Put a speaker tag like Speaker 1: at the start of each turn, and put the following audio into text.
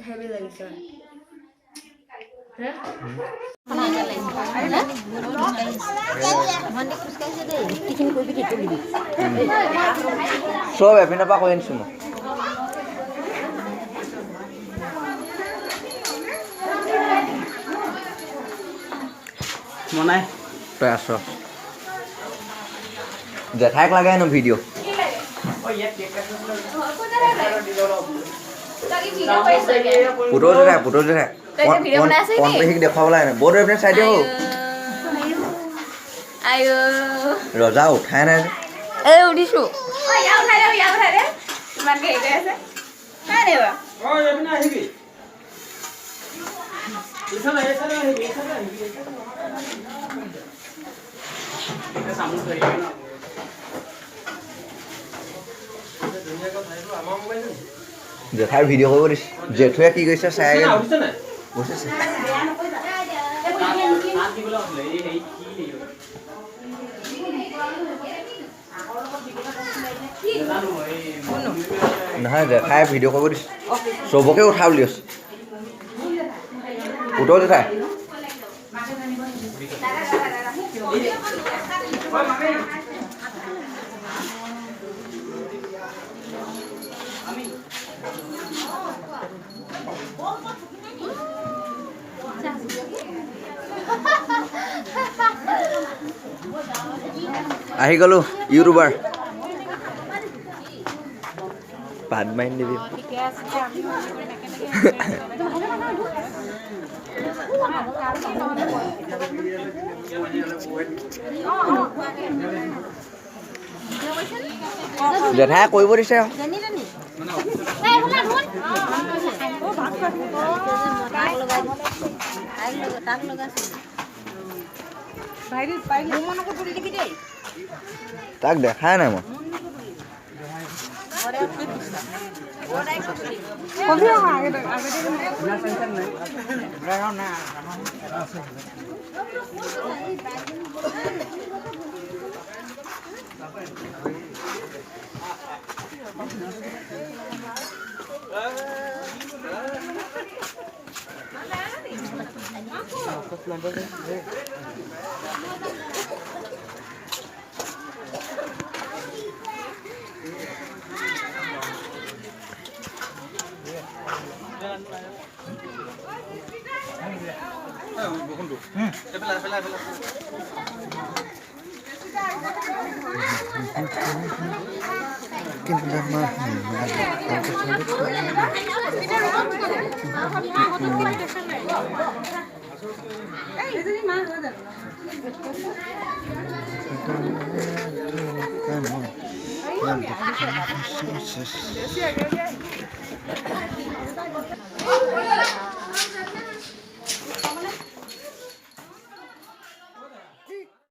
Speaker 1: Heavy লাগিছে। হে।
Speaker 2: চব এপিনৰ পৰা কৈ আনিছোঁ মই।
Speaker 3: মনাই।
Speaker 2: তই আছ, জেঠাইক লাগে হেনো ভিডিঅ'। পুতৌ জেঠাই, পুতৌ জেঠাই, কণ পেহীক দেখুৱাব লাগে নাই? বৌটো এইপিনে চাই দিয়ক।
Speaker 1: আয়ো।
Speaker 2: ৰজা উঠাই নাই যে।
Speaker 1: এই উঠিছো। ইয়াক উঠাই দে, ইয়াক উঠাই দে। ইমানকে হেৰি কৰি আছে নাই দেবা।
Speaker 3: অ, এইপিনে আহিবি। এইফালে, এইফালে আহিবি, এইফালে আহিবি, এইফালে। এই চামুচ ধৰি ন।
Speaker 2: জেঠাই ভিডিঅ' কৰিব দিছে। জেঠুৱে কি কৰিছে চাই।
Speaker 3: উঠিছে নাই?
Speaker 2: বুজিছে।
Speaker 3: তাত দিবলৈ কৈছিলে, এই হেৰি কি হেৰি হয়? নাজানো, এই
Speaker 2: নহয়, জেঠাই ভিডিঅ' কৰিব দিছে, চবকে উঠা বুলি কৈছে। পুতৌ জেঠাই। আহি গ'লো ইউটিউবাৰ। পাত মাৰি দিবি। জেঠাই কৰিব দিছে। তাক দেখাই নাই মই।